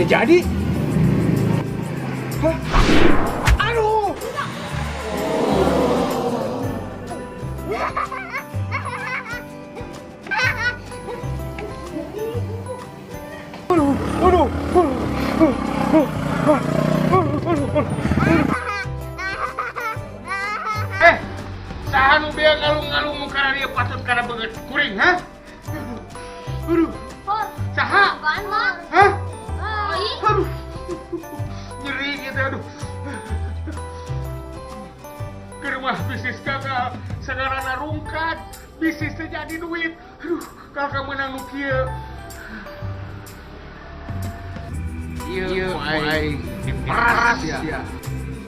Jadi. Hah? Aduh. Aduh, aduh, aduh, aduh, aduh. Eh, saha nu bea ngalung-ngalung nu kana dieu patut kana beungeut kuring, ha? Aduh. Saha? Hah? Aduh. Nyeri gitu, aduh. Ke rumah bisnis gagal, sekarang rungkat, bisnis teh jadi duit. Aduh, kakak menang nu kieu. Ieu aing diperas ya.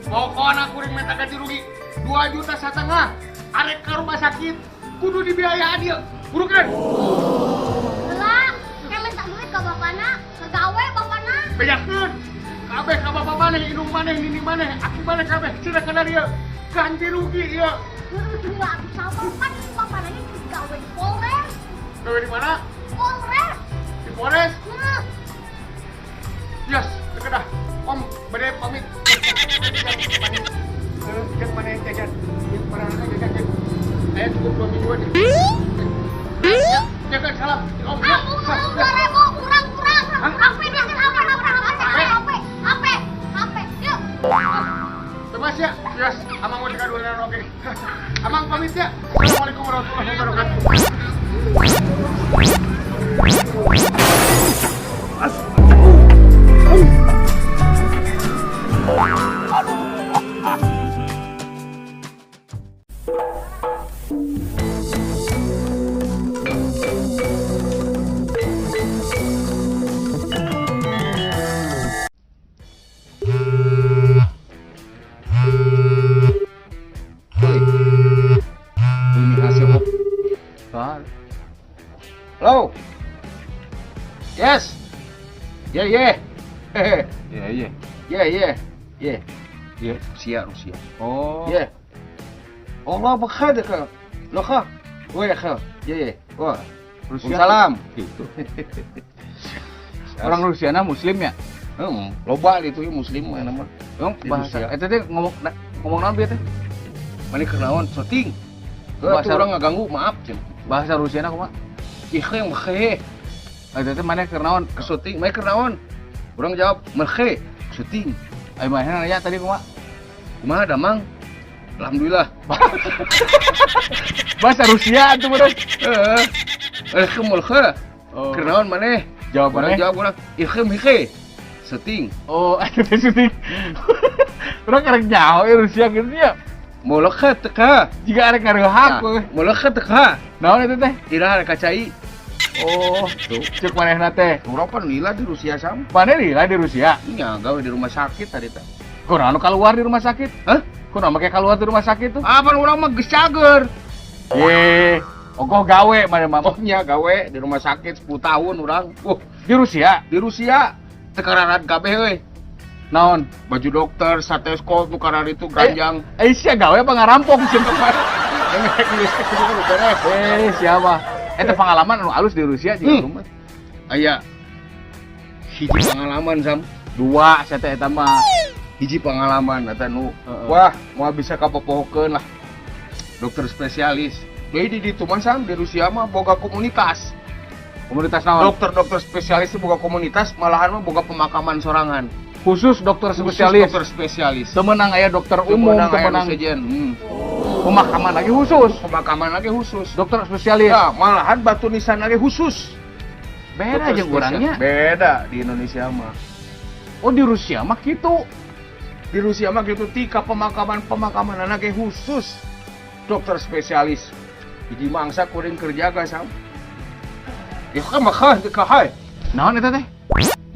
Pokokna kuring minta ganti rugi 2,5 juta. Arek ke rumah sakit kudu dibiayaan ieu. Burukan. Lah, kayak minta duit ke bapana, ke gawe bapana. Bejakeun. Kabeh ka bapak maneh, indung maneh, nini maneh, aki maneh kabeh cenah kana dieu. Ganti rugi ieu. Enggak bisa kan bapana ini gawe di Polres. Gawe di mana? Polres. Di Polres? Heeh. Yes, teu dah. Om, bade pamit. Jeung maneh jajan. Jeung parana jajan. Aya cukup 2 mingguan. Jaga salam. Om. Ah, 2.000 kurang. HP HP HP HP. Yuk. Bebas ya. Yes, amang mau jaga dua oke. Amang pamit ya. Assalamualaikum warahmatullahi wabarakatuh. Ini hasil hop. Halo. Yes. Yeah yeah. Hehe. Yeah yeah. Yeah yeah. Yeah. Yeah. Rusia Rusia. Oh. Yeah. Allah bakhadaka. Lokha. Wa ya kha. Yeah yeah. Wah. Rusia. Salam. Gitu. Orang Rusia na muslim ya? Heeh. Loba itu ya muslim mah nama. Emang bahasa eta teh ngomong ngomong naon bieu teh? Mani keur naon syuting. Bahasa orang ngaganggu, maaf cen. Bahasa Rusia na kumaha? Ikhe mekhe. Eta teh maneh keur naon? Ke syuting, maneh keur naon? Urang jawab mekhe, syuting. Ayo maneh nanya tadi kumaha? Kumaha damang? Alhamdulillah. Bahasa Rusia atuh beureun. Heeh. Ikhe mekhe. Keur naon maneh? Jawabannya jawab urang ikhe mekhe. Syuting. Oh, eta teh syuting. Urang karek nyaho ya Rusia gitu ya. Molekha teka. Jika arek ngareuhak. Molekha teka. Naon eta teh? Iraha rek kacai. Oh, tuh. Cek manehna teh. Urang pan lila di Rusia sam. Maneh lila di Rusia? Nya gawe di rumah sakit tadi teh. Kunaon nu keluar di rumah sakit? Hah? Kunaon make keluar di rumah sakit tuh? Apa urang mah geus cager. Ye, ogoh gawe maneh mah. Oh nya gawe di rumah sakit 10 tahun urang. Di Rusia? Di Rusia. Teu kararat kabeh euy. Naon? Baju dokter, stetoskop, tukaran itu keranjang. Sia gawe apa ngarampok sih kemarin? Siapa? Eta pengalaman anu alus di Rusia juga rumah. Aya. Hiji pengalaman sam. Dua saya teh eta mah. Hiji pengalaman eta nu. Wah, moal bisa kapopohokeun lah. Dokter spesialis. Deui di ditu mah sam di Rusia mah boga komunitas. Komunitas naon? Dokter-dokter spesialis boga komunitas, malahan mah boga pemakaman sorangan. Khusus dokter spesialis. Khusus dokter spesialis. Temenang aya dokter umum, temenang sejen. Pemakaman lagi khusus. Pemakaman lagi khusus. Dokter spesialis. Ya, malahan batu nisan lagi khusus. Beda aja orangnya. Beda di Indonesia mah. Oh, di Rusia mah gitu. Di Rusia mah gitu tika pemakaman anaknya khusus. Dokter spesialis. Hiji mangsa kuring kerja ga sam. Ya kan mah kahai. Naon eta teh?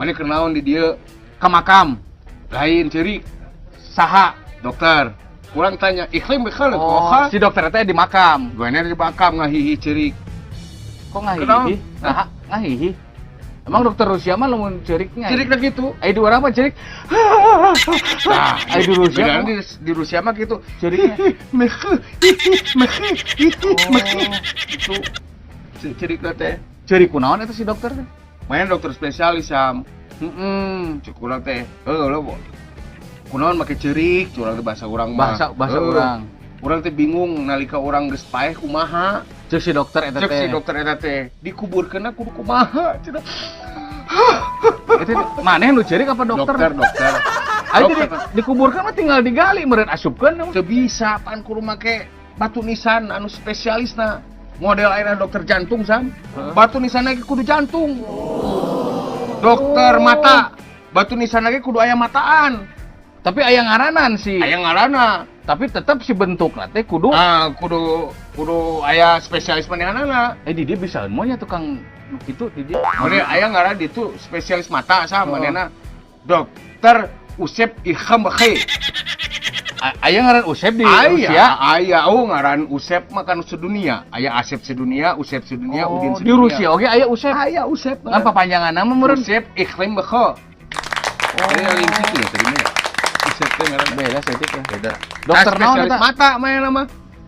Mane keur naon di dieu? Ke makam lain ciri saha dokter kurang tanya ikhlim ikhlim. Oh, si dokter teh di makam gue di makam ngahihi ciri kok ngahihi nah ngahihi emang dokter Rusia mah lamun ceriknya ceriknya gitu ai di urang mah cerik nah ai di Rusia di Rusia mah gitu ceriknya mekhe mekhe mekhe itu cerikna teh cerik kunaon eta si dokter teh main dokter spesialis sam. Heeh. Cek urang teh, heuh lo kunaon make ceurik, curang teh bahasa urang mah. Bahasa bahasa Heuh. urang. Urang teh bingung nalika urang geus paeh kumaha. Cek si dokter eta Cek teh. si dokter eta teh dikuburkeunna kudu kumaha cenah. Itu maneh nu ceurik apa dokter? Dokter, dokter. Ayo di, Dokter. dikuburkan mah tinggal digali meureun asupkeun. Teu bisa pan kudu make batu nisan anu spesialisna. Model ayeuna dokter jantung, Sam. Heeh. Batu nisan ge kudu jantung. Dokter mata, batu nisan ge kudu aya mataan. Tapi aya ngaranan sih. Aya ngaranna. Tapi tetep si bentukna teh kudu Ah, kudu kudu aya spesialis manehanana. eh di dia bisa nya tukang nu kitu di dia. Model aya ngaran ditu spesialis mata sam Heeh. manehna. Dokter Usep Ilham Bakhe. Aya ngaran Usep di Rusia. Aya, aya, oh ngaran Usep mah kan sedunia. Aya Asep sedunia, Usep sedunia, Oh, Udin di sedunia. Rusia oge aya Usep. Aya Usep. Ngan papanjangan nama meureun. Usep Ikhlim Bakhe. Jadi lain situ ya tadi mah ya. Usep teh ngaran Beda setik ya. beda. Dokter Nah, naon spesialis eta? mata mah nama.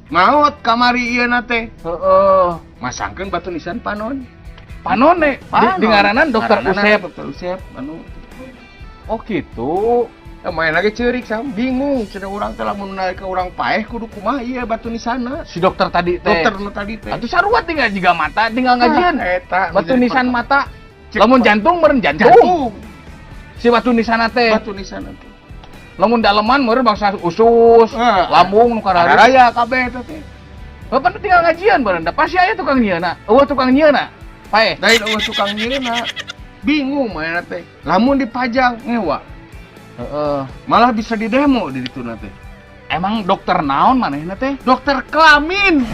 Maot kamari ieu na teh. Heeh. Masangkeun batu nisan panon. Panone di ngaranan dokter Ngaranana Usep. Dokter Usep anu. Oh gitu. Ya, main lagi ceurik sam bingung cenah urang teh lamun nalika urang paeh kudu kumaha ieu batu nisana. Si dokter tadi teh. Dokter nu tadi teh. Atuh sarua tinggal jiga mata tinggal ngajieun. Ah, eta Batu nisan mata. Cek Lamun jantung meureun jantung. jantung. Si batu nisana teh. Batu nisan teh. Lamun daleman meureun bangsa usus, Ah. lambung nu kararitu. Raya kabeh eta teh. Bapak tinggal ngajian bareng, da pasti aya tukang nyieuna. Eueuh tukang nyieuna. Paeh. Lain eueuh tukang nyieuna. Bingung manehna teh. Lamun dipajang ngewa, Heeh. malah bisa di demo di ditu teh. Emang dokter naon manehna teh? Dokter kelamin.